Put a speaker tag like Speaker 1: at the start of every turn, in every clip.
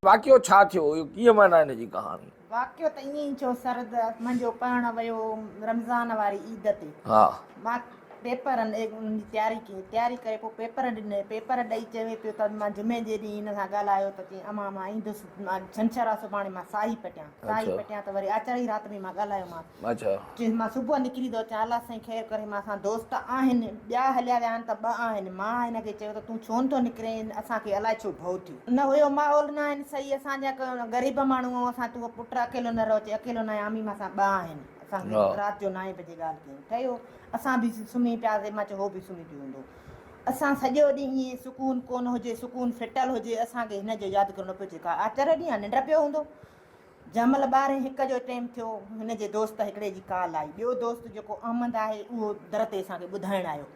Speaker 1: واقعو ڇا ٿيو اهو ڪيئن معنيٰ هن جي ڪهاڻي.
Speaker 2: واقعو ته ائين ئي ٿيو سر منهنجو پڙهڻ ويو رمضان واري عيد تي مان پيپرن جي تياري ڪئي تياري ڪري پوء پيپر ڏني پيپر ڏئي چوي پيو ته مان جمعي جي ڏينهن هن سان ڳالهايو ته چيائين امان مان ايندس مان ڇنڇر آ سڀاڻي مان ساهي پٽيان ساهي پٽيان ته وري آچر جي رات ۾ مان ڳالهايومانس چيس مان صبح نڪري ٿو اچان الله سائين خير ڪري مان سان دوست آهن ٻيا هليا ويا آهن ته ٻه آهن مان هن کي چيو ته تون ڇو نٿو نڪرين اسان کي الائي ڇو ڀؤ ٿيو نه هيو ماحول نه آهن صحيح اسان جا غريب ماڻهو آهيون اسان تون پٽ اڪيلو نه رهو چي اڪيلو نه آهيان امي مان سان ٻه آهن اسان کي رات جو نائين بجي ڳالهه ڪيائين ٺهيو اسان به سمهي پياسي مان چيو هو به سمهي پيو هوندو اسان سڄو ڏينهن ائين سڪون ڪونه هجي سڪون ڦٽل هجي اسان کي هن جو ياد ڪرڻو پيو چي ڪا آچر ڏينهن آهي ننڊ پيو هوندو جنهن مهل ٻارهين هڪ جو ٽيم ٿيو، هن جي دوست هڪڙي جي ڪال آئي. ٻيو دوست جيڪو احمد آهي، اهو در تي اسان کي ٻڌائڻ آيو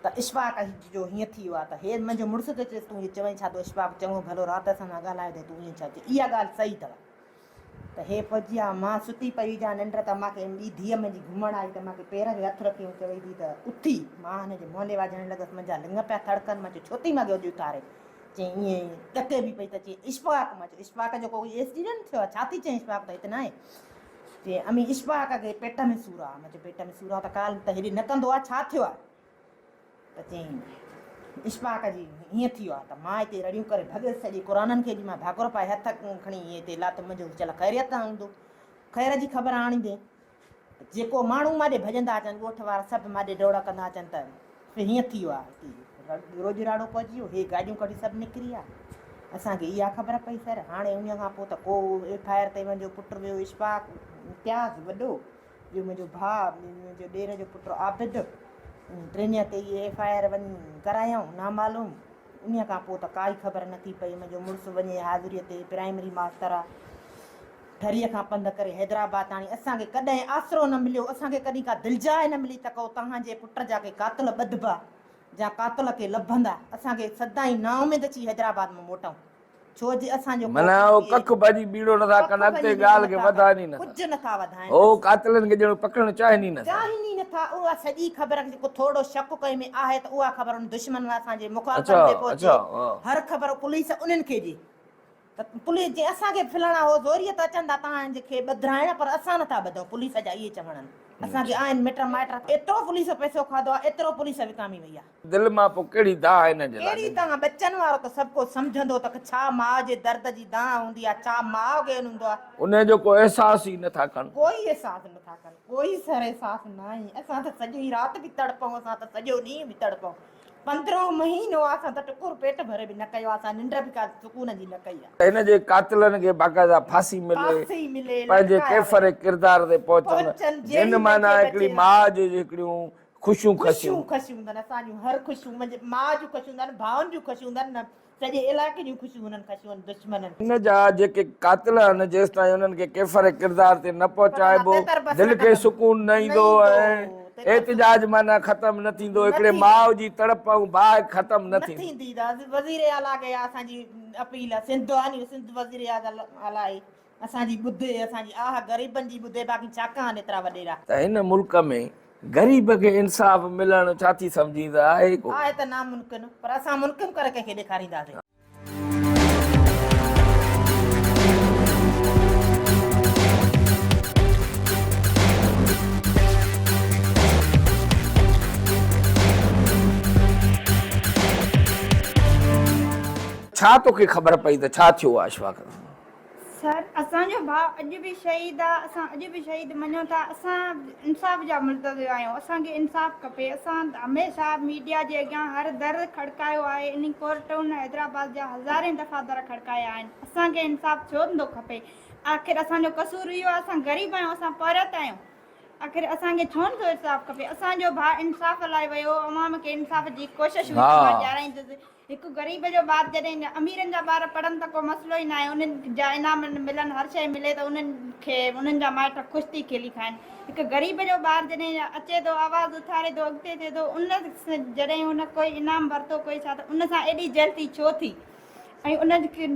Speaker 2: ته اشفاق جو هيئن ٿي ويو آهي ته هي منهنجو مڙس ٿو چئيس تون هيئن چوين ڇا ٿو اشفاق چڱو ڀلو رات اسان سان ڳالهايو اٿئي تون ائين ڇا چئين اها ڳالهه صحيح اٿو ته هي پهچي آ مان ستي پئي هجان ننڊ ته مان کي ٻي ڌيء منهنجي گهمڻ آئي ته مان کي پير کي هٿ رکي ۽ چوي ٿي ته اٿي مان هن جي منهن ڏي واجهائڻ لڳس منهنجا لڱ پيا ٿڙڪن مان چيو ڇو ٿي مان کي اڄ اٿارين چيائين ائين ڏڪي به پئي ته چيائين اشفاق مان چيو اشفاق جو ڪو ايڪسيڊنٽ ٿيو آهي ڇا ٿي چئين اشفاق ته هت ناهي چيائين امي اشفاق کي پيٽ ۾ سور آهي مان چيو پيٽ ۾ سور آهي ته ڪالهه ته هيڏي نه ڪندو آهي ڇا ٿيو آهي ته چيائين اشفاق جي هيئن ٿي ويو آهي ته مان هتي رڙيون ڪري ڀڳس سڄي قرآنن کي مان ڀاڪر پائي هٿ کڻي هتي لاتو منهنجو چل خيريت سان هوندو خير جي خبر آڻيندين جيڪو ماڻهو ماڏي ڀڄندا اچن، ڳوٺ وارا سڀ ماڏي ڊوڙ ڪندا اچن ته هيئن ٿي ويو آهي، هتي روڄ راڙو پئجي ويو، هي گاڏيون ڪڍي سڀ نڪري ويا. اسان کي اها خبر پئي سر، هاڻي انهيء کان پوء ته ڪو ايف I R تي منهنجو پٽ ويو اشفاق امتياز وڏو، ٻيو منهنجو ڀاء، منهنجو ڏير جو پٽ عابد، ٽنهي تي اهي ايف I R وڃي ڪرايائون، نامعلوم. انهيء کان پوء ته ڪائي خبر نه ٿي پئي. منهنجو مڙس وڃي حاضريء تي پرائمري ماستر آ. ٺريء کان پنڌ ڪري حيدرآباد تاڻي اسان کي ڪڏهن آسرو نه مليو، اسان کي ڪڏهن ڪا دلجاء نه ملي ته ڪو توهان جي پٽ جا ڪي قاتل ٻڌبا جا قاتل ڪي لڀندا. اسان کي سدائين نااميد ٿي حيدرآباد مان موٽئون. ڇو جي اسان جو ڪو
Speaker 1: معنيٰ هو ڪک ڀڄي ٻيڙو نه ٿا
Speaker 2: ڪک
Speaker 1: ڪن،
Speaker 2: ڀڃي
Speaker 1: اڳتي
Speaker 2: ٻيڙو
Speaker 1: ڳالهه کي
Speaker 2: نه ٿا ڪن،
Speaker 1: وڌائن ئي نه ٿا.
Speaker 2: ڪجهه نه ٿا وڌائن.
Speaker 1: هو قاتلن کي ڄڻ پڪڙڻ چاهين ئي نه ٿا.
Speaker 2: چاهين ئي نه ٿا. اها سڄي خبر جيڪو ٿورڙو شڪ ڪنهن ۾ آهي ته اها خبر ان دشمن اسان جي مخالفن
Speaker 1: اڇا
Speaker 2: تي پهچي،
Speaker 1: اڇا ها.
Speaker 2: هر خبر پوليس انهن کي ڏي. ته پوليس جي اسان کي ڦلڻا هو زوريء ته اچن ٿا توهان کي ٻڌرائڻ پر اسان نٿا ٻڌون پوليس جا اهي چوڻ آهن اسان کي آهن مٽ مائٽ ايترو پوليس پئسو کاڌو آهي ايترو پوليس وڪامي وئي آهي.
Speaker 1: دل مان پوء ڪهڙي دانهن هنن جي لاء
Speaker 2: ڪهڙي
Speaker 1: ڏني؟
Speaker 2: دانهن ٻچن وارو ته سڀ ڪو سمجهندو ته ڇا ماء جي درد جي دانهن هوندي آهي ڇا ماء کي هوندو آهي.
Speaker 1: انهيء جو ڪو احساس ئي نٿا ڪن.
Speaker 2: ڪوئي احساس نٿا ڪن ڪوئي سر احساس ناهي اسان ته سڄي رات به تڙپون اسان ته سڄو ڏينهن به تڙپون. پندرهون مهينو آ اسان ته ٽڪر پيٽ ڀري به نه ڪيو آ اسان ننڊ به ڪا سڪون جي نه ڪئي آ.
Speaker 1: هن جي قاتلن کي باقاعده ڦاسي ملي
Speaker 2: ڦاسي ملي
Speaker 1: پنهنجي
Speaker 2: لٽڪايا
Speaker 1: ڪيفر
Speaker 2: وڃن.
Speaker 1: ڪردار تي پهچن
Speaker 2: پهچن
Speaker 1: جن
Speaker 2: جهڙي
Speaker 1: معنيٰ
Speaker 2: پنهنجي
Speaker 1: هڪڙي
Speaker 2: بچي
Speaker 1: ماء جي هڪڙيون خوشيون
Speaker 2: خوشيون
Speaker 1: کسيون.
Speaker 2: کسيون هوندن اسان جون هر خوشيون منهنجي ماء جون خوشيون هوندن ڀائن جون خوشيون هوندن نه سڄي علائقي جون خوشيون هنن کسيون آهن دشمنن.
Speaker 1: ان جا جيڪي قاتل آهن جيستائين انهن کي ڪيفر ڪردار تي نه پهچائبو
Speaker 2: تيتر بس
Speaker 1: دل
Speaker 2: نه
Speaker 1: کي
Speaker 2: ڪندم.
Speaker 1: سڪون نه
Speaker 2: نه
Speaker 1: ايندو
Speaker 2: ايندو
Speaker 1: ۽
Speaker 2: تيتر
Speaker 1: احتجاج معنيٰ ختم نه ٿيندو
Speaker 2: نه
Speaker 1: هڪڙي
Speaker 2: ٿيندو.
Speaker 1: ماء جي تڙپ ۽ باهه ختم نه
Speaker 2: نه
Speaker 1: ٿيندي.
Speaker 2: ٿيندي ته وزير اعليٰ کي اسان جي اپيل آهي سنڌ آهي ني سنڌ وزير اعليٰ آهي اسان جي ٻڌي اسان جي آهه غريبن جي ٻڌي باقي ڇا ڪهان ايترا وڏيرا.
Speaker 1: ته هن ملڪ ۾ غريب کي انصاف ملڻ ڇا ٿي سمجهين ته آهي ڪو؟
Speaker 2: آهي ته ناممڪن پر اسان ممڪن ڪري ڪنهن کي ڏيکارينداسين.
Speaker 1: ڇا توکي خبر پئي ته ڇا ٿيو آهي اشفاق سان؟
Speaker 3: سر اسان جو ڀاء اڄ به شهيد آ اسان اڄ به شهيد مڃون ٿا اسان انصاف جا ملتزم آهيون اسان کي انصاف کپي اسان هميشه ميڊيا جي اڳيان هر در کڙڪايو آهي انهي ڪورٽون حيدرآباد جا هزارين دفعا در کڙڪايا آهن اسان کي انصاف ڇو نٿو کپي آخر اسان جو قصور اهو آهي اسان غريب آهيون اسان پورهيت آهيون آخر اسان کي ڇو نٿو انصاف کپي اسان جو ڀاء انصاف لاء ويو عوام کي انصاف جي ڪوشش هئي ته مان ڏيارائيندس هڪ غريب جو ٻار جڏهن اميرن جا ٻار پڙهن ته ڪو مسئلو ئي ناهي انهن جا انعام ملن هر شيء ملي ته انهن کي انهن جا مائٽ خوش ٿي کلي کائن هڪ غريب جو ٻار جڏهن اچي ٿو آواز اٿاري ٿو اڳتي ٿئي ٿو ان جڏهن هن ڪوئي انعام ورتو ڪوئي ڇا ته ان سان ايڏي جيلسي ڇو ٿي ۽ ان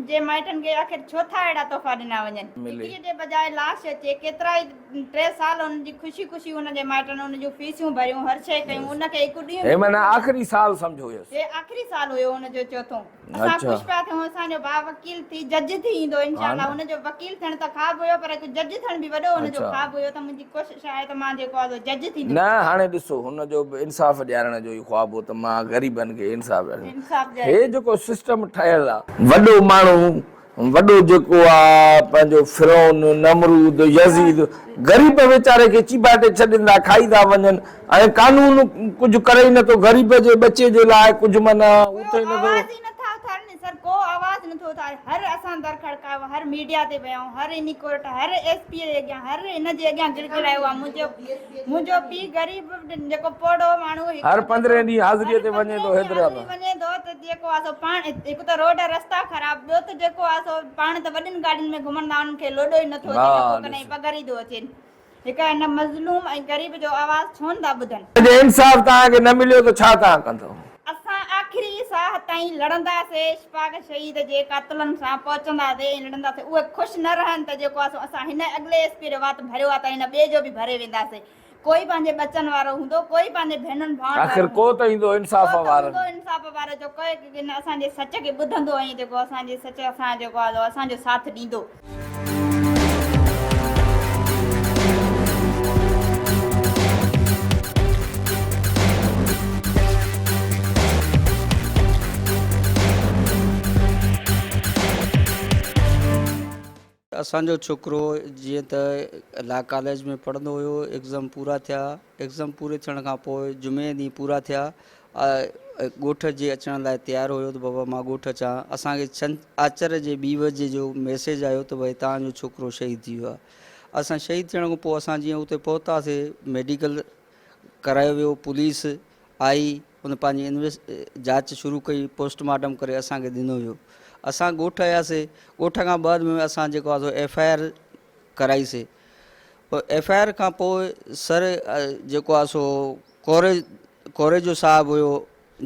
Speaker 3: جي مائٽن کي آخر ڇو ٿا اهڙا تحفا ڏنا وڃن.
Speaker 1: ملي.
Speaker 3: ڊگريء جي بجاء لاش اچي. ڪيترائي ٽي سال هن جي خوشي خوشي هن جي مائٽن هن جون فيسيون ڀريون، هر شيء ڪيون، ان کي هڪ ڏينهن
Speaker 1: هي
Speaker 3: به
Speaker 1: معنيٰ
Speaker 3: خوشي نه.
Speaker 1: آخري سال سمجهو هيس.
Speaker 3: هي آخري سال هيو هن جو چوٿون. اسان خوش پيا ٿيون اسان جو ڀاء وڪيل ٿي جج ٿي ايندو انشاء الله هن جو وڪيل ٿيڻ ته خواب هيو پر هڪ جج ٿيڻ به وڏو هن جو خواب هيو ته منهنجي ڪوشش آهي ته مان جيڪو آهي سو جج ٿيندس.
Speaker 1: نه هاڻي ڏسو هن جو به انصاف ڏيارڻ جو ئي خواب هو ته مان غريبن کي انصاف ڏياريندس.
Speaker 3: انصاف ڏياريندس.
Speaker 1: هي جيڪو سسٽم ٺهيل آ. وڏو ماڻهو وڏو جيڪو آ پنهنجو فرعون، نمرود، يزيد غريب ويچاري کي چيڀاٽي ڇڏين ٿا کائي ٿا وڃن ۽ قانون ڪجهه ڪري ئي نٿو غريب جي ٻچي جي لاء ڪجهه معنيٰ
Speaker 3: ڪو
Speaker 1: اٿي نٿو.
Speaker 3: آواز ئي نٿا اٿارين سر ڪو آواز نٿو اٿاري هر اسان در کڙڪايو هر ميڊيا تي ويا آهيون هر اني ڪورٽ هر ايس پي جي اڳيان هر ان جي اڳيان گڙگڙايو آ منهنجو منهنجو پيء غريب جيڪو پوڙهو ماڻهو هڪ
Speaker 1: هر پندرهين ڏينهن
Speaker 3: هر
Speaker 1: حاضريء تي وڃي
Speaker 3: پندرهين
Speaker 1: ٿو
Speaker 3: ڏينهن حاضري
Speaker 1: حيدرآباد.
Speaker 3: وڃي ٿو ته جيڪو آ سو پاڻ هڪ ته روڊ رستا خراب ٻيو ته جيڪو آ سو پاڻ ته وڏين گاڏين ۾ گهمندا انهن کي لوڏو ئي نٿو اچي نه ڪو ڪڏهن پگهر ئي ٿو اچين هڪ هن مظلوم ۽ غريب جو آواز ڇو نه ٿا ٻڌن.
Speaker 1: جي انصاف توهان کي نه مليو ته ڇا توهان ڪندؤ؟
Speaker 3: اسان آخري ساهه تائين لڙنداسي اشفاق شهيد جي قاتلن سان پهچنداسي ۽ لڙنداسي اهي خوش نه رهن ته جيڪو آ سو اسان هن اڳلي ايس پي جو وات ڀريو آ ته هن ٻئي جو به ڀري وينداسي ڪوئي پنهنجي ٻچن وارو هوندو، ڪوئي پنهنجي ڀيڻن ڀائرن
Speaker 1: آخر
Speaker 3: وارو
Speaker 1: ڪو
Speaker 3: هوندو.
Speaker 1: ته ايندو انصاف
Speaker 3: ڪو ته
Speaker 1: وارن.
Speaker 3: هوندو انصاف وارو جو ڪوئي هن اسان جي سچ کي ٻڌندو ۽ جيڪو اسان جي سچ اسان جيڪو آهي سو اسان جو ساٿ ڏيندو.
Speaker 4: اسان جو ڇوڪرو جيئن ته لا ڪاليج ۾ پڙهندو هيو ايگزم پورا ٿيا ايگزم پوري ٿيڻ کان پوء جمعي ڏينهن پورا ٿيا ڳوٺ جي اچڻ لاء تيار هيو ته بابا مان ڳوٺ اچان اسان کي ڇن آچر جي ٻي بجي جو ميسيج آيو ته ڀئي توهان جو ڇوڪرو شهيد ٿي ويو آهي اسان شهيد ٿيڻ کان پوء اسان جيئن اتي پهتاسي ميڊيڪل ڪرايو ويو پوليس آئي ان پنهنجي انويس جاچ شروع ڪئي پوسٽ مارٽم ڪري اسان کي ڏنو ويو اسان ڳوٺ آياسي ڳوٺ کان بعد ۾ اسان جيڪو آهي سو ايف I R ڪرائي سي پوء ايف I R کان پوء سر جيڪو آهي سو ڪوري ڪوريجو صاحب هيو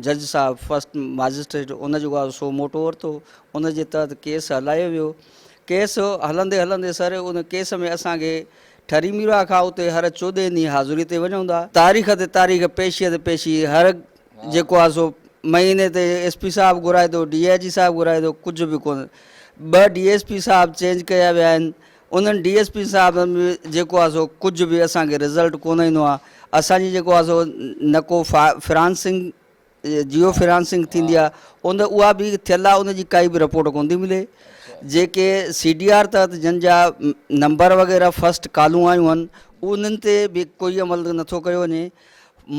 Speaker 4: جج صاحب فرسٽ ماجسٽريٽ ان جيڪو آهي سو موٽو ورتو ان جي تحت ڪيس هلايو ويو ڪيس هلندي هلندي سر ان ڪيس ۾ اسان کي ٺري ميرواهه کان اتي هر چوڏهين ڏينهن حاضري تي وڃون ٿا. تاريخ تي تاريخ پيشيء تي پيشي هر جيڪو آهي سو مهيني تي ايس پي صاحب گهرائي ٿو ڊي I جي صاحب گهرائي ٿو ڪجهه به ڪونه ٻه ڊي ايس پي صاحب چينج ڪيا ويا آهن انهن ڊي ايس پي صاحب به جيڪو آهي سو ڪجهه به اسان کي رزلٽ ڪونه ايندو آهي اسان جي جيڪو آهي سو نه ڪو فرانسنگ جيو فرانسنگ ٿيندي آهي ان اها به ٿيل آهي ان جي ڪائي به رپورٽ ڪونه ٿي ملي جيڪي سي ڊي آر تحت جن جا نمبر وغيره فرسٽ ڪالون آيون آهن انهن تي به ڪوئي عمل نٿو ڪيو وڃي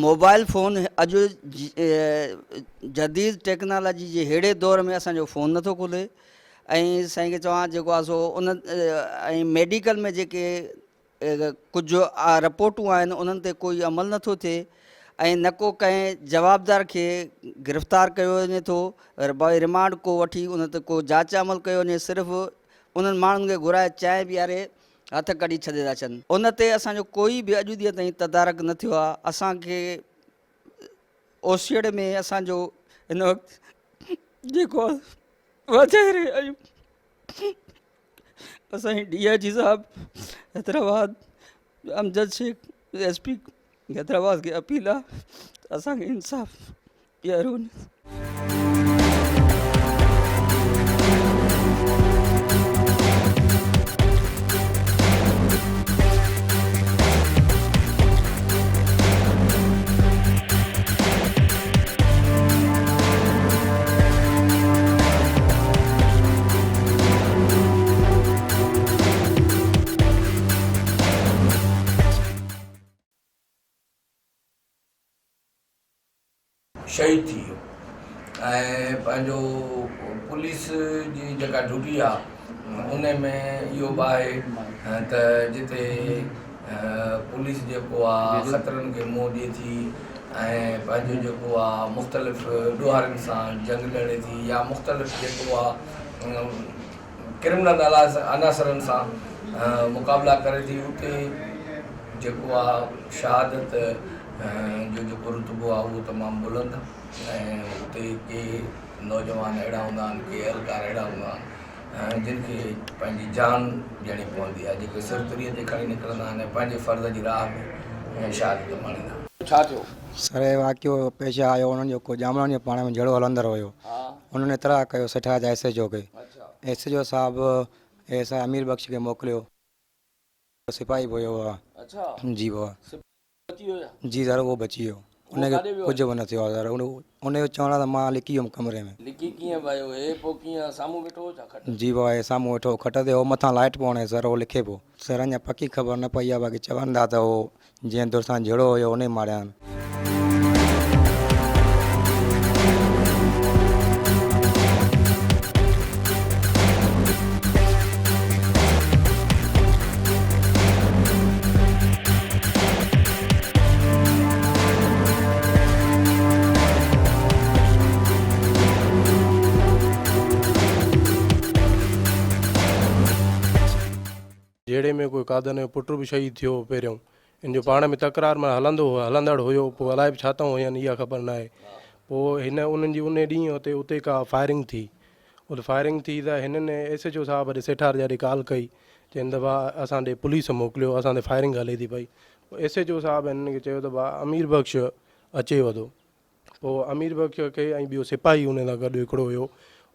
Speaker 4: موبائل فون اڄ جديد ٽيڪنالاجي جي ههڙي دور ۾ اسانجو فون نٿو کلي ۽ سائين کي چوان جيڪو آهي سو ان ۽ ميڊيڪل ۾ جيڪي ڪجهه رپورٽون آهن انهن تي ڪوئي عمل نٿو ٿئي ۽ نه ڪو ڪنهن جوابدار کي گرفتار ڪيو وڃي ٿو باء رمانڊ ڪو وٺي ان تي ڪو جاچ عمل ڪيو وڃي صرف انهن ماڻهن کي گهرائي چانهه پياري هٿ ڪڍي ڇڏي ٿا ڇڏن ان تي اسان جو ڪوئي به اڄ ڏينهن تائين تدارڪ نه ٿيو آهي اسان کي اوسيئڙي ۾ اسان جو هن وقت جيڪو واجهائي رهيا آهيون اسان جي ڊي I جي صاحب حيدرآباد امجد شيخ ايس پي حيدرآباد کي اپيل آ ته اسان کي انصاف ڏياريو وڃي.
Speaker 1: شهيد ٿي ويو ۽ پنهنجو پوليس جي جيڪا ڊيوٽي آ ان ۾ اهو به آهي ته جتي پوليس جيڪو آ خطرن کي منهن ڏئي ٿي ۽ پنهنجو جيڪو آ مختلف ڏوهارين سان جنگ لڙي ٿي يا مختلف جيڪو آ ڪرمنل عناصرن سان مقابلا ڪري ٿي اتي جيڪو آ شهادت جو جيڪو رتبو آ اهو تمام بلند آ ۽ اتي ڪي نوجوان اهڙا هوندا آهن ڪي اهلڪار اهڙا هوندا آهن جن کي پنهنجي جان ڏيڻي پوندي آهي، جيڪي سر تريء تي کڻي نڪرندا آهن ۽ پنهنجي فرض جي راهه ۾ شهادت ماڻيندا آهن. ڇا ٿيو؟
Speaker 5: سر هي واقعو پيش آيو انهن جو ڪو ڄامڙن جو پاڻ ۾ جهيڙو هلندڙ هيو. انهن اطلاع ڪيو سٺا جا ايس ايڇ او کي. ايس ايڇ او صاحب ايس I Amir Bakhsh کي موڪليو. سپاهي به هيو ها. جي بابا. جي سر اهو بچي ويو. ان کي ڪجهه به نه ٿيو آهي سر. ان جو چوڻ آهي ته مان لڪي ويم ڪمري ۾.
Speaker 1: لڪي ڪيئن ويو هي پوء ڪيئن سامهون ويٺو هو ڇا کٽ.
Speaker 5: جي بابا هي سامهون ويٺو هو کٽ تي هو مٿان لائٽ پيو هڻي سر اهو لکي پيو. سر اڃا پڪي خبر نه پئي آهي باقي چون ٿا ته اهو جنهن ڌر سان جهيڙو هيو انهي ماريا آهن.
Speaker 6: جهيڙي ۾ ڪوئي قادن جو پٽ به شهيد ٿيو هو پهريون ان جو پاڻ ۾ تڪرار معنيٰ هلندو هو هلندڙ هيو پوء الائي به ڇا تئون هين اها خبر ناهي پوء هن انهن جي انهي ڏينهن اتي اتي ڪا فائرنگ ٿي اتي فائرنگ ٿي ته هنن ايس ايڇ او صاحب ڏي سيٺار جا ڏي ڪال ڪئي چين ته ڀاء اسان ڏي پوليس موڪليو اسان تي فائرنگ هلي ٿي پئي پوء ايس ايڇ او صاحب هنن کي چيو ته ڀاء امير بخش اچيو ٿو پوء امير بخش کي ۽ ٻيو سپاهي ان سان گڏ هڪڙو هيو،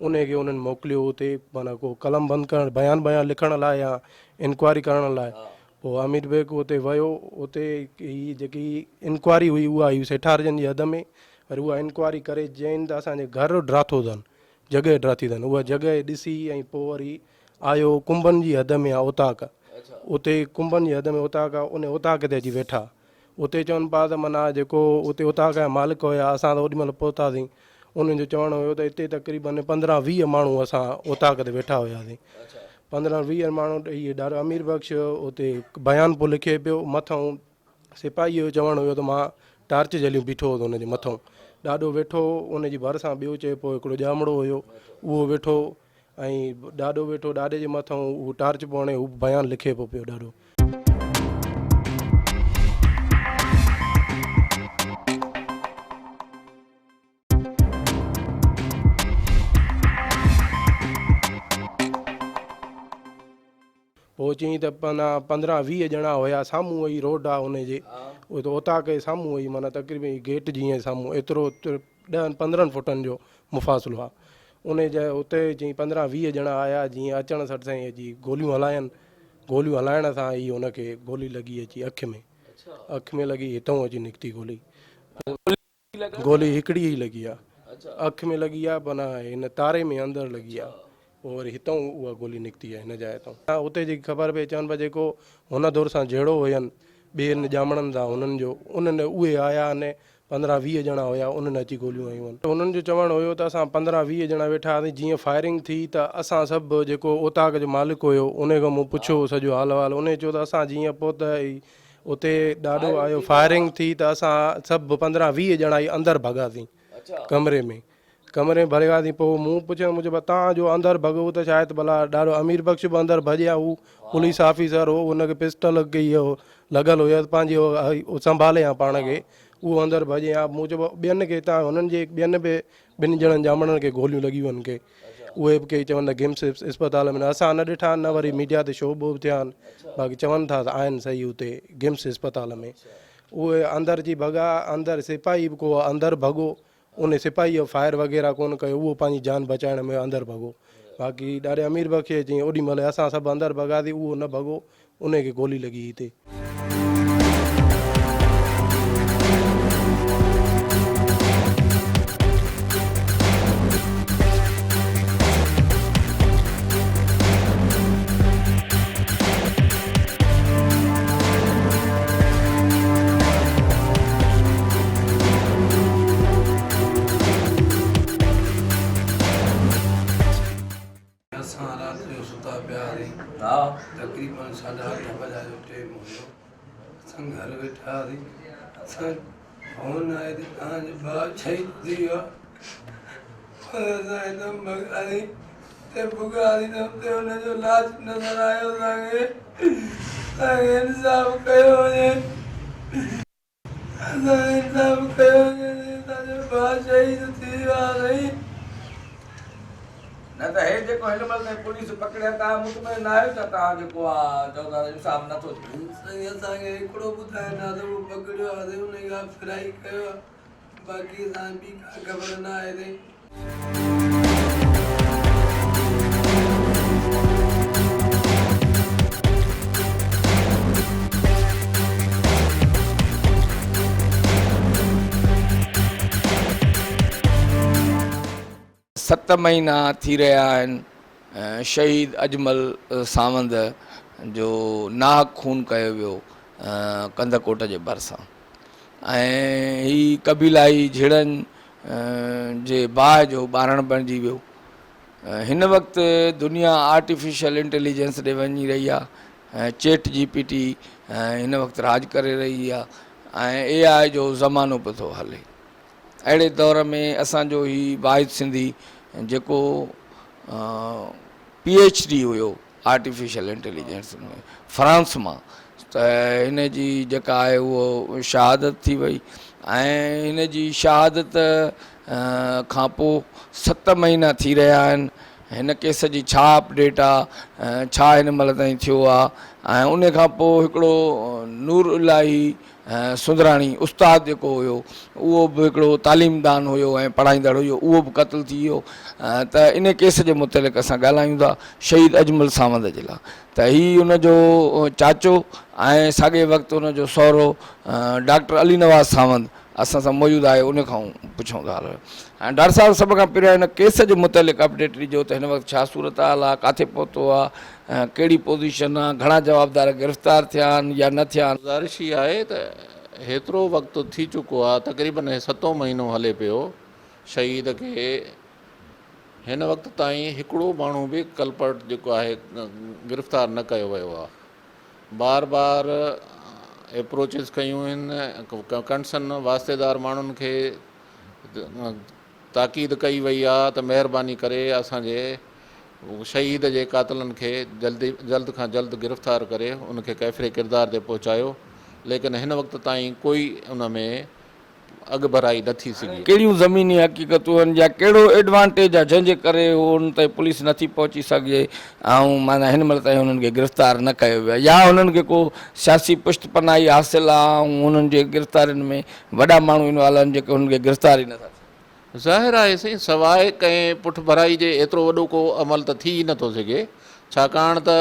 Speaker 6: انهي کي انهن موڪليو اتي معنيٰ ڪو قلم بند ڪرڻ بيان بيان لکڻ لاء يا انڪوائري ڪرڻ لاء. پوء امير بيگ اتي ويو، اتي هي جيڪي انڪوائري هئي اها هئي سيٺارجن جي حد ۾، وري اها انڪوائري ڪري چين ته اسان جي گهر ڊاٿو اٿن، جڳهه ڊاٿي اٿن، اها جڳهه ڏسي ۽ پوء وري آيو ڪنبن جي حد ۾ آ اوطاق، اتي ڪنبن جي حد ۾ اوطاق آ، انهي اوطاق تي اچي ويٺا. اتي چون پيا ته معنيٰ جيڪو اتي اوطاق جا مالڪ هيا اسان ته اوڏي مهل پهتاسين انهن جو چوڻ هيو ته اتي تقريبن پندرهن ويهه ماڻهو اسان اوطاق تي ويٺا هياسين پندرهن ويهه ماڻهو هي ڏاڏو امير بخش اتي بيان پيو لکي پيو مٿئون سپاهي جو چوڻ هيو ته مان ٽارچ جهليون بيٺو هوس ان جي مٿئون ڏاڏو ويٺو هو ان جي ڀرسان ٻيو چئي پيو هڪڙو ڄامڙو هيو اهو ويٺو ۽ ڏاڏو ويٺو ڏاڏي جي مٿئون هو ٽارچ پيو هڻي هو بيان لکي پيو پيو ڏاڏو. پوء چيائين ته معنيٰ پندرهن ويهه ڄڻا هيا سامهون ئي روڊ آ ان جي اوطاق جي سامهون ئي معنيٰ تقريبن هي گيٽ جيئن سامهون ايترو ڏهن پندرهن فوٽن جو مفاصلو آ ان جي اتي جيئن پندرهن ويهه ڄڻا آيا جيئن اچڻ سٽ سائين اچي گوليون هلاين گوليون هلائڻ سان ئي ان کي گولي لڳي اچي اک ۾ اک ۾ لڳي هتئون اچي نڪتي گولي گولي هڪڙي ئي لڳي آ اک ۾ لڳي آ معنيٰ هن تاري ۾ اندر لڳي آ پوء وري هتئون اها گولي نڪتي آهي هن جاء تان. اتي جيڪي خبر پئي چون پيا جيڪو هن ڌر سان جهيڙو هين ٻين ڄامڙن سان هنن جو انهن اهي آيا آهن پندرهن ويهه ڄڻا هيا انهن اچي گوليون هنيون آهن. هنن جو چوڻ هيو ته اسان پندرهن ويهه ڄڻا ويٺا هئاسين جيئن فائرنگ ٿي ته اسان سڀ جيڪو اوطاق جو مالڪ هيو انهي کان مون پڇيو سڄو حال احوال انهي چيو ته اسان جيئن پوء ته اتي ڏاڏو آيو فائرنگ ٿي ته اسان سڀ پندرهن ويهه ڄڻا ئي اندر ڀڳاسين ڪمري ۾ ڪمري ۾ ڀڳاسين پوء مون پڇيو مون چيو ڀلا تان جو اندر ڀڳو ته شايد ڀلا ڏاڏو امير بخش به اندر ڀڄي ها هو پوليس آفيسر هو ان کي پسٽل ڪي اهو لڳل هيس پنهنجي هو سنڀالي ها پاڻ کي اهو اندر ڀڄي ها مون چيو ٻين کي تان هنن جي ٻين به ٻن ڄڻن ڄامڙن کي گوليون لڳيون آهن ڪي اهي به ڪي چون ته گمس اسپتال ۾ اسان نه ڏٺا آهن نه وري ميڊيا تي شو بو ٿيا آهن باقي چون ٿا ته آهن صحيح اتي گمس اسپتال ۾ اهي اندر جي ڀڳا اندر سپاهي به ڪو اندر ڀڳو ان سپاهيء فائر وغيره ڪونه ڪيو، اهو پنهنجي جان بچائڻ ۾ اندر ڀڳو. باقي ڏاڏي امير بخش کي چيائين، اوڏي مهل اسان سڀ اندر ڀڳاسين، اهو نه ڀڳو، انهيء کي گولي لڳي هتي.
Speaker 1: اسان رات جو ستا پيا هئاسين. تقريبن ساڍا اٺ بجا جو ٽيم هيو. اسان گهر ويٺا هئاسين. اسان فون آئي ته توهان جو ڀاء شهيد ٿي ويو آهي. پر اسان هڪدم ڀڳاسين ته ڀڳاسين ته اتي هن جو لاش نظر آيو اسان کي. اسان کي انصاف ڪيو وڃي. اسان کي انصاف ڪيو وڃي اسان جو ڀاء شهيد ٿي ويو آهي سائين. نه ته هي جيڪو هن مهل تائين پوليس پڪڙيا توهان مطمئن نه آهيو ڇا توهان جيڪو آ چئو ٿا ته انصاف نه ٿو ٿئي.
Speaker 7: سائين اسان کي هڪڙو ٻڌائين ها ته اهو پڪڙيو آهي سائين انهي کان فرائي ڪيو آهي باقي اسان کي ٻي ڪا خبر نه آهي سائين.
Speaker 1: ست مهينا ٿي رهيا آهن شهيد اجمل ساوند جو ناحق خون ڪيو ويو ڪنڌڪوٽ جي ڀرسان ۽ هي قبيلائي جهيڙن جي باهه جو ٻارڻ بڻجي ويو. هن وقت دنيا آرٽيفيشل انٽيليجنس ڏي وڃي رهي آهي چيٽ جي پي ٽي هن وقت راڄ ڪري رهي آهي ۽ اي آء جو زمانو پيو ٿو هلي اهڙي دور ۾ اسان جو هي واحد سنڌي جيڪو پي ايڇ ڊي هيو آرٽيفيشل انٽيليجنس ۾ فرانس مان ته هن جي جيڪا آهي اهو شهادت ٿي وئي ۽ هن جي شهادت کان پوء ست مهينا ٿي رهيا آهن هن ڪيس جي ڇا اپڊيٽ آ ڇا هن مهل تائين ٿيو آ ۽ ان کان پوء هڪڙو نور الاهي سندراڻي استاد جيڪو هيو اهو به هڪڙو تعليمدان هيو ۽ پڙهائيندڙ هيو اهو به قتل ٿي ويو ته ان ڪيس جي متعلق اسان ڳالهايون ٿا شهيد اجمل ساوند جي لاء ته هي ان جو چاچو ۽ ساڳئي وقت ان جو سهرو ڊاڪٽر علي نواز ساوند اسان سان موجود آهي ان کان پڇون ٿا ۽ ڊاڪٽر صاحب سڀ کان پهريان هن ڪيس جي متعلق اپڊيٽ ڏجو ته هن وقت ڇا صورتحال آهي ڪاٿي پهتو آهي ڪهڙي پوزيشن آهي گهڻا جوابدار گرفتار ٿيا آهن يا نه ٿيا آهن.
Speaker 8: گذارش هي آهي ته هيترو وقت ٿي چڪو آهي تقريبن هي ستون مهينو هلي پيو شهيد کي هن وقت تائين هڪڙو ماڻهو به ڪلپرٽ جيڪو آهي گرفتار نه ڪيو ويو آهي بار بار ايپروچز ڪيون آهن ڪنسن واسطيدار ماڻهن کي تاڪيد ڪئي وئي آهي ته مهرباني ڪري اسان جي شهيد جي قاتلن کي جلدي جلد کان جلد گرفتار ڪري ان کي ڪيفري ڪردار تي پهچايو ليڪن هن وقت تائين ڪوئي ان ۾ اڳڀرائي نه ٿي سگهي.
Speaker 1: ڪهڙيون زميني حقيقتون آهن يا ڪهڙو ايڊوانٽيج آهي جنهن جي ڪري هو انهن تائين پوليس نٿي پهچي سگهي ۽ معنيٰ هن مهل تائين انهن کي گرفتار نه ڪيو ويو آهي يا انهن کي ڪو سياسي پشت پناهي حاصل آهي ۽ انهن جي گرفتارين ۾ وڏا ماڻهو انوالو آهن جيڪي انهن کي گرفتار ئي نٿا ٿين.
Speaker 8: ظاهر آهي سائين سواء ڪنهن پٺڀرائي جي ايترو وڏو ڪو عمل ته ٿي ئي نٿو سگهي ڇاڪاڻ ته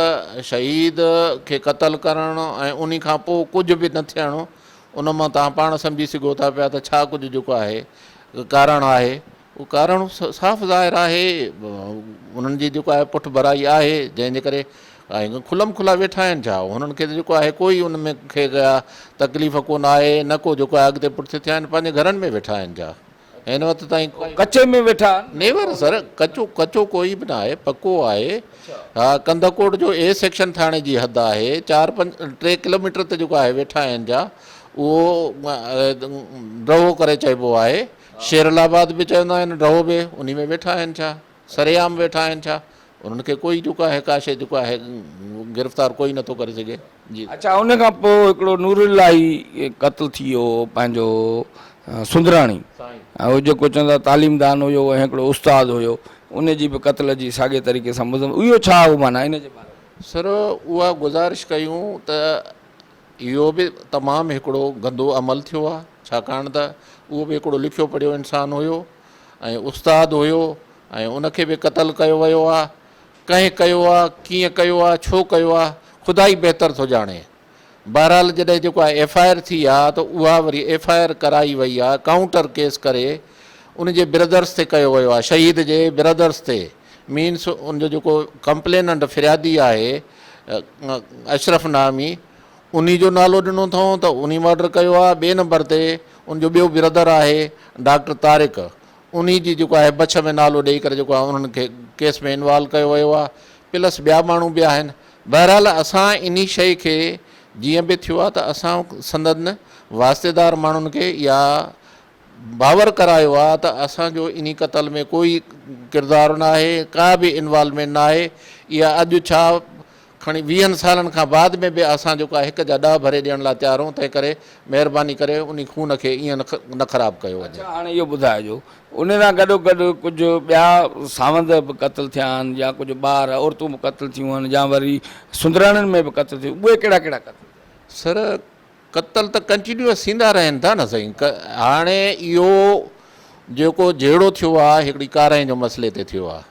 Speaker 8: شهيد کي قتل ڪرڻ ۽ انهي کان پوء ڪجهه به نه ٿيڻ ان مان توهان پاڻ سمجهي سگهو ٿا پيا ته ڇا ڪجهه جيڪو آهي ڪارڻ آهي اهو ڪارڻ صاف ظاهر آهي انهن جي جيڪو آهي پٺڀرائي آهي جنهن جي ڪري ۽ کلم کلا ويٺا آهن ڇا هنن کي ته جيڪو آهي ڪوئي ان ۾ کي ڪا تڪليف ڪونه آهي نه ڪو جيڪو آهي اڳتي پٺتي ٿيا آهن پنهنجي گهرن ۾ ويٺا آهن ڇا هن وقت تائين
Speaker 1: ڪچي ۾ ويٺا آهن.
Speaker 8: نيور سر ڪچو ڪچو ڪوئي به نه آهي پڪو آهي ها ڪنڌڪوٽ جو اي سيڪشن ٿاڻي جي حد آهي چار پنج ٽي ڪلوميٽر تي جيڪو آهي ويٺا آهن جا اهو ڊرهو ڪري چئبو آهي شيرل آباد به چوندا آهن ڊرهو به انهي ۾ ويٺا آهن ڇا سرعام ويٺا آهن ڇا انهن کي ڪوئي جيڪو آهي ڪا شيء جيڪو آهي گرفتار ڪوئي نٿو ڪري سگهي جي.
Speaker 1: اڇا ان کان پوء هڪڙو نور الاهي قتل ٿي ويو هو پنهنجو سندراڻي اهو جيڪو چوندا تعليمدان هيو ۽ هڪڙو استاد هيو ان جي به قتل جي ساڳي طريقي سان مذمت اهو ڇا هو معنيٰ ان جي باري ۾.
Speaker 8: سر اها گذارش ڪيون ته اهو به تمام هڪڙو گندو عمل ٿيو آهي ڇاڪاڻ ته اهو به هڪڙو لکيو پڙهيو انسان هيو ۽ استاد هيو ۽ ان کي به قتل ڪيو ويو آ، ڪنهن ڪيو آ، ڪيئن ڪيو آ، ڇو ڪيو آ، خدا ئي بهتر ٿو ڄاڻي. بهرحال جڏهن جيڪو آ ايف I R ٿي آ ته اها وري ايف I R ڪرائي وئي آ، ڪائونٽر ڪيس ڪري ان جي برادرس تي ڪيو ويو آ، شهيد جي برادرس تي، مينس ان جو جيڪو ڪمپليننٽ فريادي آهي اشرف نامي انهي جو نالو ڏنو اٿئون ته انهي مرڊر ڪيو آ، ٻئي نمبر تي ان جو ٻيو برادر آهي ڊاڪٽر طارق انهي جي جيڪو آهي بڇ ۾ نالو ڏئي ڪري جيڪو آهي انهن کي ڪيس ۾ انوالو ڪيو ويو آهي پلس ٻيا ماڻهو به آهن بهرحال اسان انهي شئي کي جيئن به ٿيو آهي ته اسان سندن واسطيدار ماڻهن کي اها باور ڪرايو آهي ته اسان جو انهي قتل ۾ ڪوئي ڪردار نه آهي ڪا به انوالومينٽ نه آهي اها اڄ ڇا کڻي ويهن سالن کان بعد ۾ به اسان جيڪو آهي هڪ جا ڏهه ڀري ڏيڻ لاء تيار آهيون تنهن ڪري مهرباني ڪري انهي خون کي ائين نه خراب ڪيو وڃي.
Speaker 1: اڇا هاڻي اهو ٻڌائجو ان سان گڏو گڏ ڪجهه ٻيا ساوند به قتل ٿيا آهن يا ڪجهه ٻار عورتون به قتل ٿيون آهن يا وري سندراڻين ۾ به قتل ٿيو اهي ڪهڙا ڪهڙا قتل ٿيا؟
Speaker 8: سر قتل ته ڪنٽينيوس ٿيندا رهن ٿا نه سائين هاڻي اهو جيڪو جهيڙو ٿيو آهي هڪڙي ڪارنهن جو مسئلي تي ٿيو آهي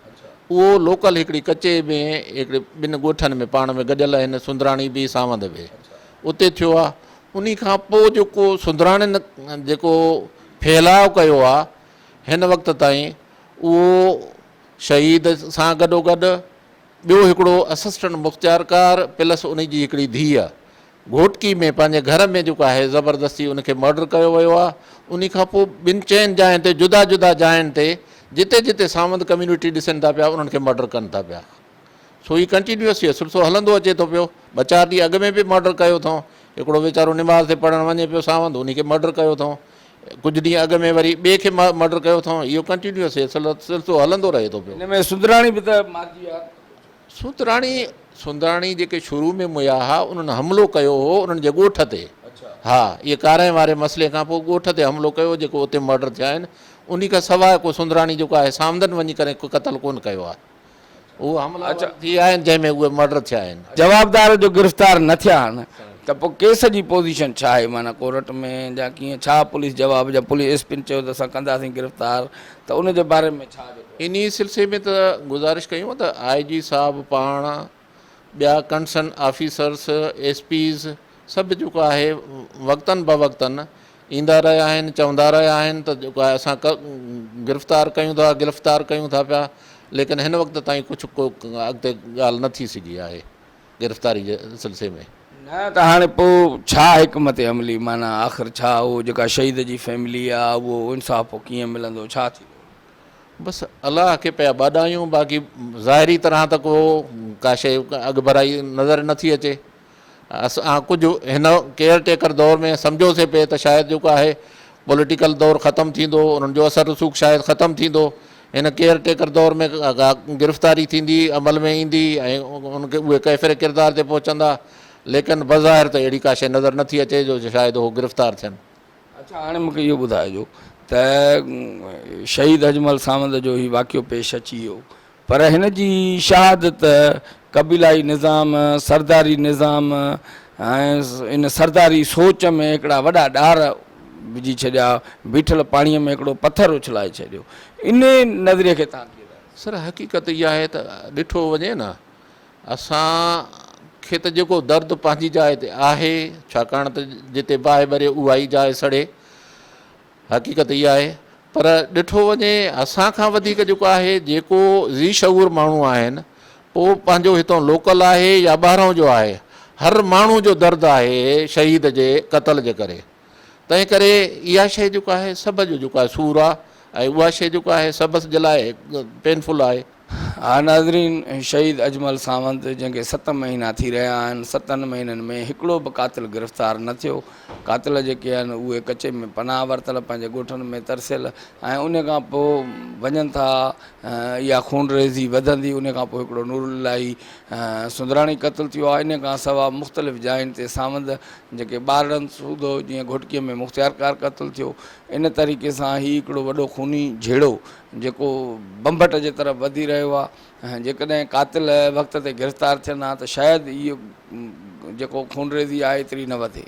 Speaker 8: اهو لوڪل هڪڙي ڪچي ۾ هڪڙي ٻن ڳوٺن ۾ پاڻ ۾ گڏيل آهن سندراڻي به ساوند به اتي ٿيو آهي انهي کان پوء جيڪو سندراڻين جيڪو ڦهلاء ڪيو آهي هن وقت تائين اهو شهيد سان گڏوگڏ ٻيو هڪڙو اسسٽنٽ مختيارڪار پلس ان جي هڪڙي ڌيء گهوٽڪي ۾ پنهنجي گهر ۾ جيڪو آهي زبردستي ان کي مرڊر ڪيو ويو آهي انهي کان پوء ٻن چئن جاين تي جدا جدا جاين تي جتي جتي ساوند ڪميونٽي ڏسن ٿا پيا انهن کي مرڊر ڪن ٿا پيا سو هي ڪنٽينيوس هي سلسلو هلندو اچي ٿو پيو ٻه چار ڏينهن اڳ ۾ به مرڊر ڪيو اٿئون هڪڙو ويچارو نماز تي پڙهڻ وڃي پيو ساوند انهي کي مرڊر ڪيو اٿئون ڪجهه ڏينهن اڳ ۾ وري ٻئي کي مرڊر ڪيو اٿئون اهو ڪنٽينيوس هي سلسلو هلندو رهي ٿو پيو.
Speaker 1: ان ۾ سندراڻي به ته مارجي ويا.
Speaker 8: سندراڻي سندراڻي جيڪي شروع ۾ مئا ها انهن حملو ڪيو هو انهن جي ڳوٺ تي ها اهي ڪارنهن واري مسئلي کان پوء ڳوٺ تي حملو ڪيو جيڪو اتي مرڊر ٿيا آهن انهي کان سواء ڪو سندراڻي جيڪو آهي سامدن وڃي ڪري قتل ڪونه ڪيو آهي. اهي حملا ٿي آهن جنهن ۾ اهي مرڊر ٿيا آهن.
Speaker 1: جوابدار جو گرفتار نه ٿيا آهن ته پوء ڪيس جي پوزيشن ڇا آهي معنيٰ ڪورٽ ۾ يا ڪيئن ڇا پوليس جواب يا پوليس ايس پين چيو ته اسان ڪنداسين گرفتار ته ان جي باري ۾ ڇا جيڪو.
Speaker 8: انهي سلسلي ۾ ته گذارش ڪيون ته آء جي صاحب پاڻ ٻيا ڪنسرن آفيسرس ايس پيز سڀ جيڪو آهي وقتن بوقتن ايندا رهيا آهن چوندا رهيا آهن ته جيڪو آهي اسان گرفتار ڪيون ٿا گرفتار ڪيون ٿا پيا ليڪن هن وقت تائين ڪجهه ڪو اڳتي ڳالهه نه ٿي سگهي آهي گرفتاري جي سلسلي ۾.
Speaker 1: نه ته هاڻي پوء ڇا حڪمت عملي معنيٰ آخر ڇا اهو جيڪا شهيد جي فيملي آ اهو انصاف پوء ڪيئن ملندو ڇا ٿيندو.
Speaker 8: بس الله کي پيا ٻاڏايون باقي ظاهري طرح ته ڪو ڪا شيء اڳڀرائي نظر نه ٿي اچي. اسان ڪجهه هن ڪيئر ٽيڪر دور ۾ سمجهيوسي پئي ته شايد جيڪو آهي پوليٽيڪل دور ختم ٿيندو انهن جو اثر رسوخ شايد ختم ٿيندو هن ڪيئر ٽيڪر دور ۾ گرفتاري ٿيندي عمل ۾ ايندي ۽ ان کي اهي ڪيفر ڪردار تي پهچندا ليڪن بظاهر ته اهڙي ڪا شيء نظر نٿي اچي جو شايد هو گرفتار ٿين.
Speaker 1: اڇا هاڻي مون کي اهو ٻڌائجو ته شهيد اجمل ساوند جو هي واقعو پيش اچي ويو پر هن جي شهادت قبيلائي نظام، سرداري نظام ۽ ان سرداري سوچ ۾ هڪڙا وڏا ڏار وجهي ڇڏيا، بيٺل پاڻيء ۾ هڪڙو پٿر اڇلائي ڇڏيو. انهيء نظريي کي توهان ڪيئن ٿا ڏسو؟
Speaker 8: سر حقيقت اها آهي ته ڏٺو وڃي نه اسان کي ته جيڪو درد پنهنجي جاء تي آهي ڇاڪاڻ ته جتي باهه ٻري اها ئي جاء سڙي. حقيقت اها آهي پر ڏٺو وڃي اسان کان وڌيڪ جيڪو آهي جيڪو ذي شعور ماڻهو آهن پوء پنهنجو هتان لوڪل آهي يا ٻاهران جو آهي هر ماڻهو جو درد آهي شهيد جي قتل جي ڪري تنهن ڪري اها شيء جيڪو آهي سڀ جو جيڪو آهي سور آهي ۽ اها شيء جيڪو آهي سڀ جي لاء پينفل آهي.
Speaker 1: ها ناظرين شهيد اجمل ساونت جنهن کي ست مهينا ٿي رهيا آهن ستن مهينن ۾ هڪڙو به قاتل گرفتار نه ٿيو قاتل جيڪي آهن اهي ڪچي ۾ پناهه ورتل پنهنجي ڳوٺن ۾ ترسيل ۽ ان کان پوء وڃن ٿا اها خونريزي وڌندي ان کان پوء هڪڙو نور الاهي سندراڻي قتل ٿيو آهي ان کان سوا مختلف جاين تي ساوند جيڪي ٻارڙن سوڌو جيئن گهوٽڪي ۾ مختيارڪار قتل ٿيو ان طريقي سان هي هڪڙو وڏو خوني جهيڙو جيڪو ڀنڀٽ جي طرف وڌي رهيو آهي ۽ جيڪڏهن قاتل وقت تي گرفتار ٿين ها ته شايد اهو جيڪو خونريزي آهي ايتري نه وڌي.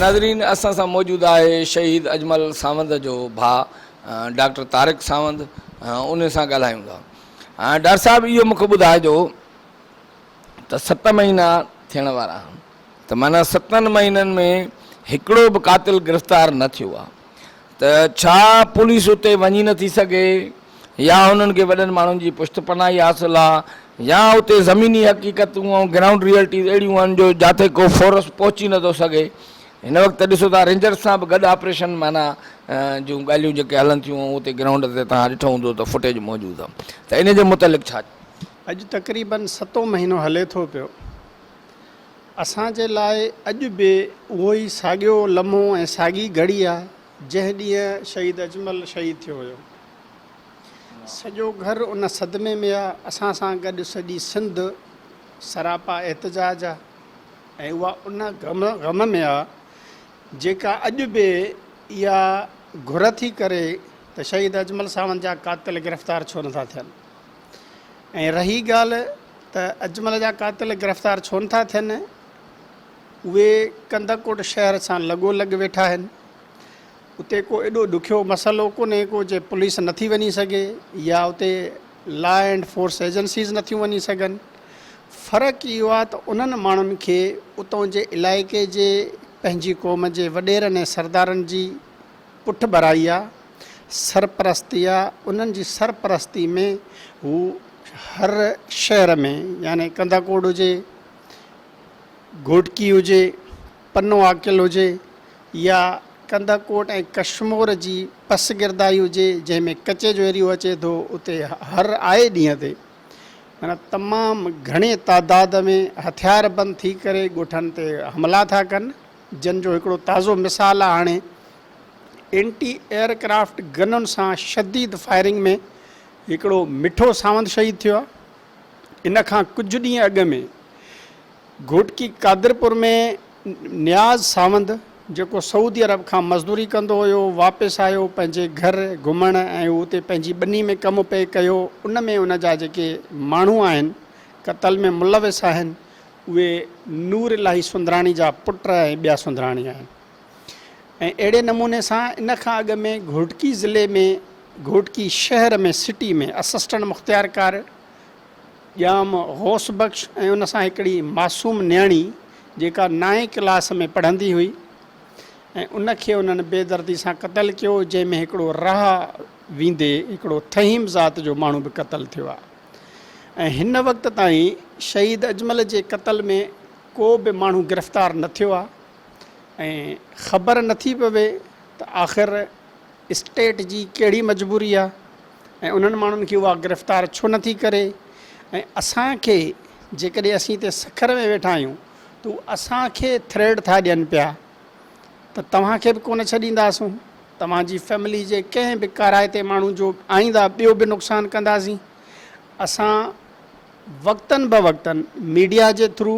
Speaker 1: ناظرين اسان سان موجود آهي شهيد اجمل ساوند جو ڀاء ڊاڪٽر طارق ساوند ان سان ڳالهايون ٿا. ڊاڪٽر صاحب اهو مون کي ٻڌائجو ته ست مهينا ٿيڻ وارا آهن ته معنيٰ ستن مهينن ۾ هڪڙو به قاتل گرفتار نه ٿيو آهي ته ڇا پوليس اتي وڃي نٿي سگهي يا هنن کي وڏن ماڻهن جي پشت پناهي حاصل آهي يا اتي زميني حقيقتون ۽ گرائونڊ ريئلٽيز اهڙيون آهن جو جاٿي ڪو فورس پهچي نٿو سگهي هن وقت ڏسو ٿا رينجرز سان به گڏ آپريشن معنيٰ جون ڳالهيون جيڪي هلن ٿيون ۽ اتي گرائونڊ تي توهان ڏٺو هوندو ته فوٽيج موجود آهي ته ان جي متعلق ڇا
Speaker 9: اڄ تقريبن ستون مهينو هلي ٿو پيو. اسان جي لاء اڄ به اهو ئي ساڳيو لمحو ۽ ساڳي گهڙي آ جنهن ڏينهن شهيد اجمل شهيد ٿيو هيو. سڄو گهر ان صدمي ۾ آ، اسان سان گڏ سڄي سنڌ سراپا احتجاج آ. ۽ اها ان غم ۾ آ جيڪا اڄ به اها گهر ٿي ڪري ته شهيد اجمل ساوند جا قاتل گرفتار ڇو نٿا ٿين ۽ رهي ڳالهه ته اجمل جا قاتل گرفتار ڇو نٿا ٿين اهي ڪنڌڪوٽ شهر سان لڳو لڳ ويٺا آهن اتي ڪو ايڏو ڏکيو مسئلو ڪونهي ڪو جي پوليس نٿي وڃي سگهي يا اتي لا اينڊ فورس ايجنسيز نٿيون وڃي سگهن. فرق اهو آهي ته انهن ماڻهن کي اتون جي علائقي جي پنهنجي قوم جي وڏيرن ۽ سردارن جي پٺڀرائي آهي، سرپرستي آهي، انهن جي سرپرستي ۾ هو هر شهر ۾ يعني ڪنڌڪوٽ هجي، گهوٽڪي هجي، پنو عاقل هجي يا ڪنڌڪوٽ ۽ ڪشمور جي پسگردائي هجي جنهن ۾ ڪچي جو ايريو اچي ٿو اتي هر آئي ڏينهن تي معنيٰ تمام گهڻي تعداد ۾ هٿيار بند ٿي ڪري ڳوٺن تي حملا ٿا ڪن جن جو هڪڙو تازو مثال آهي هاڻي اينٽي ايئر ڪرافٽ گنن سان شديد فائرنگ ۾ هڪڙو مٺو ساوند شهيد ٿيو آهي ان کان ڪجهه ڏينهن اڳ ۾ گهوٽڪي قادرپور ۾ نياز ساوند جيڪو سعودي عرب کان مزدوري ڪندو هيو واپس آيو پنهنجي گهر گهمڻ ۽ هو اتي پنهنجي ٻني ۾ ڪم پئي ڪيو ان ۾ ان جا جيڪي ماڻهو آهن قتل ۾ ملوث آهن اهي نور الاهي سندراڻي جا پٽ ۽ ٻيا سندراڻي آهن ۽ اهڙي نموني سان ان کان اڳ ۾ گهوٽڪي ضلعي ۾ گهوٽڪي شهر ۾ سٽي ۾ اسسٽنٽ مختيارڪار ڄام غوث بخش ۽ ان سان هڪڙي معصوم نياڻي جيڪا نائين ڪلاس ۾ پڙهندي هئي ۽ ان کي انهن بي دردي سان قتل ڪيو جنهن ۾ هڪڙو راهه ويندي هڪڙو ٿهيم ذات جو ماڻهو به قتل ٿيو آهي ۽ هن وقت تائين شهيد اجمل جي قتل ۾ ڪو به ماڻهو گرفتار نه ٿيو آهي ۽ خبر نٿي پوي ته آخر اسٽيٽ جي ڪهڙي مجبوري آهي ۽ انهن ماڻهن کي اها گرفتار ڇو نه ٿي ڪري ۽ اسان کي جيڪڏهن اسين هتي سکر ۾ ويٺا آهيون ته هو اسان کي ٿريٽ ٿا ڏين پيا ته توهان کي به ڪونه ڇڏينداسون توهان جي فيملي جي ڪنهن به ڪارائتي ماڻهو جو آئنده ٻيو به نقصان ڪنداسين اسان وقتن به وقتن ميڊيا جي ٿرو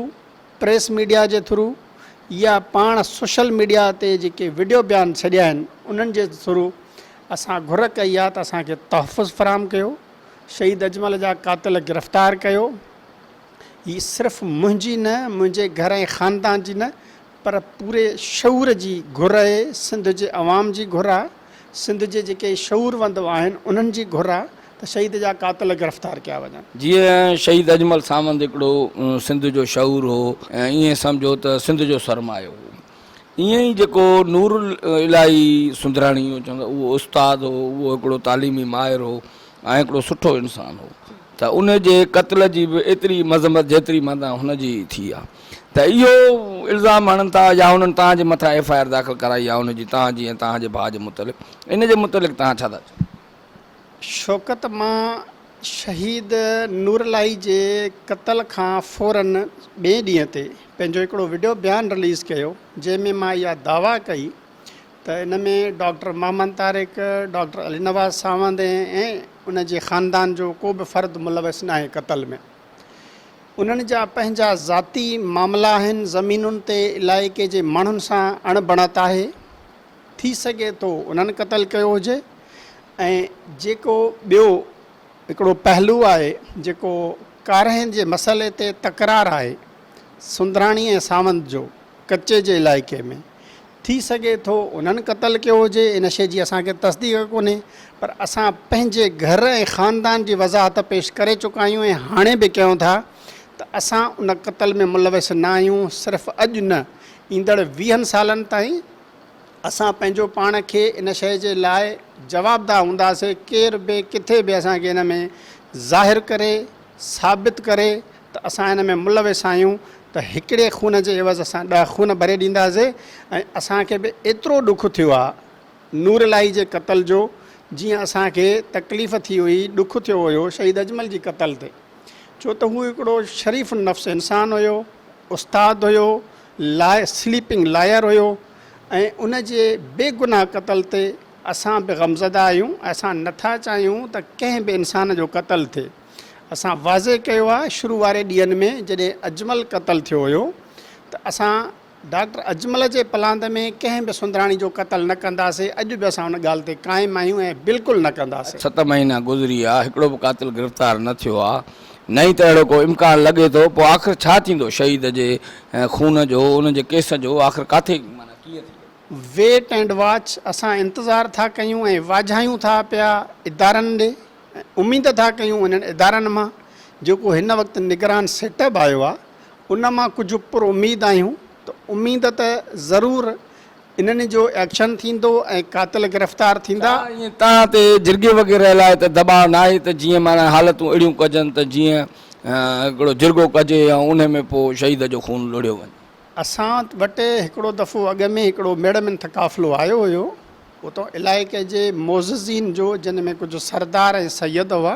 Speaker 9: پريس ميڊيا جي ٿرو يا پاڻ سوشل ميڊيا تي جيڪي وڊيو بيان ڇڏيا آهن انهن جي ٿرو اسان گهر ڪئي آهي ته اسان کي تحفظ فراهم ڪيو، شهيد اجمل جا قاتل گرفتار ڪيو، هي صرف منهنجي نه منهنجي گهر ۽ خاندان جي نه پر پوري شعور جي گهر اهي، سنڌ جي عوام جي گهر آهي، سنڌ جي جيڪي شعوروند آهن انهن جي گهر آهي ته شهيد جا قاتل گرفتار ڪيا وڃن.
Speaker 1: جيئن شهيد اجمل ساوند هڪڙو سنڌ جو شعور هو ۽ ائين سمجهو ته سنڌ جو سرمايو هو. ائين ئي جيڪو نور الاهي سندراڻي اهو چوندا اهو استاد هو اهو هڪڙو تعليمي ماهر هو ۽ هڪڙو سٺو انسان هو ته ان جي قتل جي به ايتري مذمت جيتري معنيٰ هن جي ٿي آ ته اهو الزام هڻن ٿا يا انهن توهان جي مٿان ايف I R داخل ڪرائي آ ان جي توهان جي ۽ توهان جي ڀاء جي متعلق ان جي متعلق توهان ڇا ٿا چئو؟
Speaker 9: شوڪت مان شهيد نورالهي جي قتل کان فورن ٻئي ڏينهن تي پنهنجو هڪڙو وڊيو بيان رليز ڪيو جنهن ۾ مان اها دعويٰ ڪئي ته ان ۾ ڊاڪٽر محمد طارق، ڊاڪٽر علي نواز ساوند ۽ ان جي خاندان جو ڪو به فرد ملوث ناهي قتل ۾ انهن جا پنهنجا ذاتي معاملا آهن زمينن تي علائقي جي ماڻهن سان اڻبڻت آهي ٿي سگهي ٿو انهن قتل ڪيو هجي ۽ جيڪو ٻيو هڪڙو پهلو آهي جيڪو ڪارهين جي مسئلي تي تڪرار آهي سندراڻي ۽ ساوند جو ڪچي جي علائقي ۾ ٿي سگهي ٿو انهن قتل ڪيو هجي ان شيء جي اسان کي تصديق ڪونهي پر اسان پنهنجي گهر ۽ خاندان جي وضاحت پيش ڪري چڪا آهيون ۽ هاڻي به ڪيون ٿا ته اسان ان قتل ۾ ملوث نه آهيون صرف اڄ نه ايندڙ ويهن سالن تائين اسان پنهنجو پاڻ کي ان شيء جي لاء جوابده هونداسين، ڪير به ڪٿي به اسان کي ان ۾ ظاهر ڪري، ثابت ڪري ته اسان ان ۾ ملوث آهيون ته هڪڙي خون جي عيوض اسان ڏهه خون ڀري ڏينداسين ۽ اسان کي به ايترو ڏک ٿيو آهي نور الاهي جي قتل جو جيئن اسان کي تڪليف ٿي هئي، ڏک ٿيو هيو شهيد اجمل جي قتل تي ڇو ته هو هڪڙو شريف النفس انسان هيو، استاد هيو، لاء سليپنگ لائر هيو ۽ ان جي بيگناهه قتل تي اسان به غمزده آهيون ۽ اسان نٿا چاهيون ته ڪنهن به انسان جو قتل ٿئي. اسان واضح ڪيو آهي شروع واري ڏينهن ۾ جڏهن اجمل قتل ٿيو هيو ته اسان ڊاڪٽر اجمل جي پلاند ۾ ڪنهن به سندراڻي جو قتل نه ڪنداسي، اڄ به اسان ان ڳالهه تي قائم آهيون ۽ بلڪل نه ڪنداسي.
Speaker 1: ست مهينا گذري ويا، هڪڙو به قاتل گرفتار نه ٿيو آ، نه ئي ته اهڙو ڪو امڪان لڳي ٿو، پوء آخر ڇا ٿيندو شهيد جي خون جو، ان جي ڪيس جو آخر ڪاٿي معنيٰ ڪيئن ٿيندو؟
Speaker 9: ويٽ اينڊ واچ، اسان انتظار ٿا ڪيون ۽ واجهايون ٿا پيا ادارن ڏي ۽ اميد ٿا ڪيون انهن ادارن مان جيڪو هن وقت نگران سيٽ اپ آيو آ ان مان ڪجهه پر اميد آهيون ته اميد ته ضرور انهن جو ايڪشن ٿيندو ۽ قاتل گرفتار ٿيندا.
Speaker 1: ڇا ائين توهان تي جرڳي وغيره لاء ته دٻاء ناهي ته جيئن معنيٰ حالتون اهڙيون ڪجن ته جيئن هڪڙو جرڳو ڪجي ۽ انهي ۾ پوء شهيد جو خون لڙهيو وڃي.
Speaker 9: اسان وٽ هڪڙو دفعو اڳ ۾ هڪڙو ميڙ منٿ قافلو آيو هيو. اتان علائقي جي معززين جو جن ۾ ڪجهه سردار ۽ سيد هئا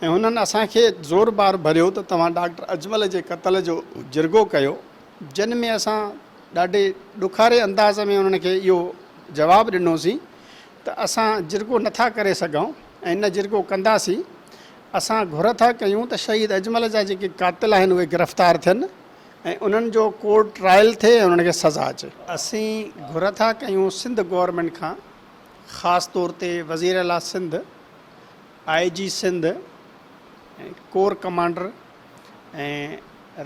Speaker 9: ۽ هنن اسان کي زور بار ڀريو ته توهان ڊاڪٽر اجمل جي قتل جو جرڳو ڪيو جن ۾ اسان ڏاڍي ڏکاري انداز ۾ انهن کي اهو جواب ڏنوسين ته اسان جرڳو نٿا ڪري سگهون ۽ نه جرڳو ڪنداسين اسان گهر ٿا ڪيون ته شهيد اجمل جا جيڪي قاتل آهن اهي گرفتار ٿين ۽ انهن جو ڪورٽ ٽرائل ٿئي ۽ انهن کي سزا اچي. اسين گهر ٿا ڪيون سنڌ گورنمينٽ کان خاص طور تي وزير اعليٰ Sindh, I G Sindh ۽ corps commander ۽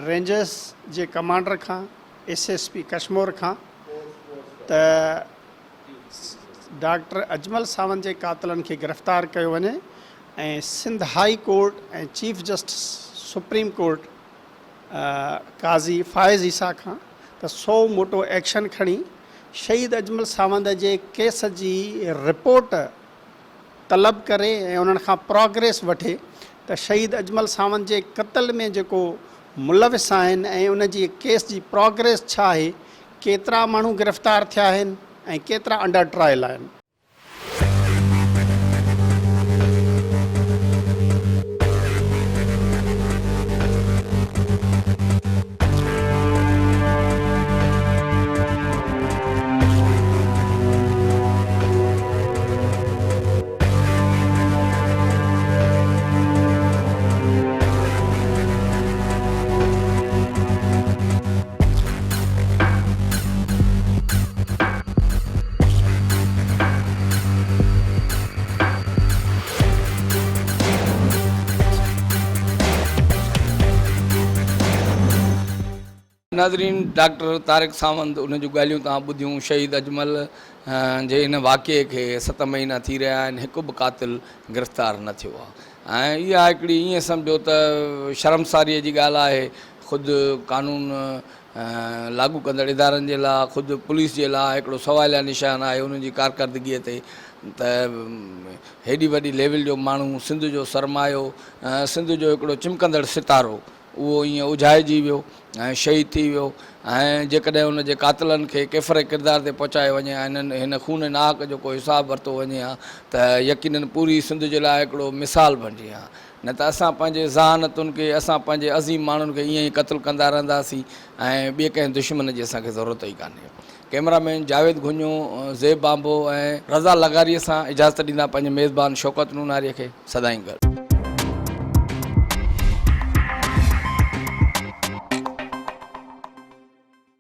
Speaker 9: rangers جي ڪمانڊر کان ايس ايس پي ڪشمور کان ته ڊاڪٽر اجمل ساوند جي قاتلن کي گرفتار ڪيو وڃي ۽ Sindh high court ۽ chief justice supreme court Qazi Faez Isa کان ته سو موٽو ايڪشن کڻي شهيد اجمل ساوند جي ڪيس جي رپورٽ طلب ڪري ۽ انهن کان پراگريس وٺي ته شهيد اجمل ساوند جي قتل ۾ جيڪو ملوث آهن ۽ ان جي ڪيس جي پراگريس ڇا آهي ڪيترا ماڻهو گرفتار ٿيا آهن ۽ ڪيترا انڊر ٽرائل آهن.
Speaker 1: ناظرين ڊاڪٽر طارق ساوند ان جون ڳالهيون توهان ٻڌيون شهيد اجمل جي ان واقعي کي ست مهينا ٿي رهيا آهن هڪ به قاتل گرفتار نه ٿيو آهي ۽ اها هڪڙي ائين سمجهو ته شرمساري جي ڳالهه آهي خود قانون لاڳو ڪندڙ ادارن جي لاء خود پوليس جي لاء هڪڙو سواليا نشان آهي انهن جي ڪارڪردگيء تي ته هيڏي وڏي ليول جو ماڻهو سنڌ جو سرمايو سنڌ جو هڪڙو چمڪندڙ ستارو اهو ائين اجهائجي ويو ۽ شهيد ٿي ويو ۽ جيڪڏهن ان جي قاتلن کي ڪيفر ڪردار تي پهچايو وڃي ها هنن هن خون ناحق جو ڪو حساب ورتو وڃي ها ته يقينن پوري سنڌ جي لاء هڪڙو مثال بڻجي ها نه ته اسان پنهنجي ذهانتن کي، اسان پنهنجي عظيم ماڻهن کي ائين ئي قتل ڪندا رهنداسين ۽ ٻئي ڪنهن دشمن جي اسان کي ضرورت ئي ڪانهي. ڪئميرا مين جاويد گهنڃو، زيب بانبو ۽ رضا لغاريء سان اجازت ڏيندا پنهنجي ميزبان شوڪت نوناريء کي. سدائين گڏ.